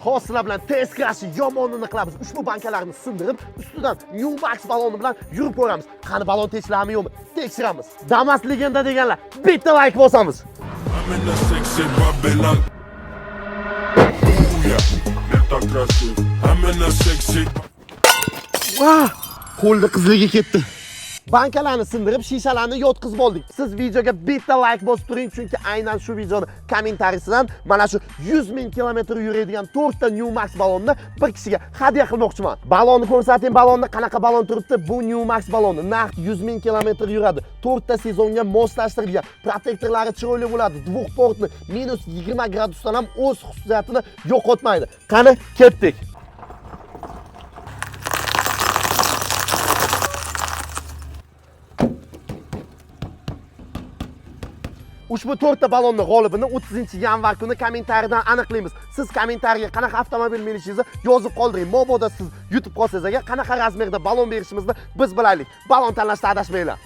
Hozir sizlar bilan test krashi yomonini qilamiz. Ushbu bankalarni sindirib, ustidan New Max baloni bilan yurib ko'ramiz. Qani balon teshiladimi yo'qmi? Tekshiramiz. Damas legenda deganlar bitta like bosamiz. I'm in the sexy Babylon. Ooh, yeah, это красиво. I'm in the sexy. Vah! Qo'lda qizligi ketdi. Bankalarni sindirib, shishalarni yotqizib oldik. Siz videoga bitta like bosib turing, chunki aynan shu videoni kommentariyasidan mana shu 100 ming kilometr yuradigan 4 ta New Max balonni bir kishiga hadya qilmoqchiman. Balonni ko'rsating, balonni qanaqa balon turibdi? Bu New Max baloni naqd 100 ming kilometr yuradi. 4 ta sezonga moslashtirilgan. Protektorlari chiroyli bo'ladi. Двухпортni minus 20 gradusdan ham o'z xususiyatini yo'qotmaydi. Qani, ketdik. Ushbu to'rtta balonni g'olibini 30-yanvar kuni kommentariyadan aniqlaymiz. Siz kommentariyaga qanaqa avtomobil minishingizni yozib qoldiring. Mabodo siz yutib qolsangiz agar qanaqa razmerda balon berishimizni biz bilaylik. Balon tanlashda adashmanglar.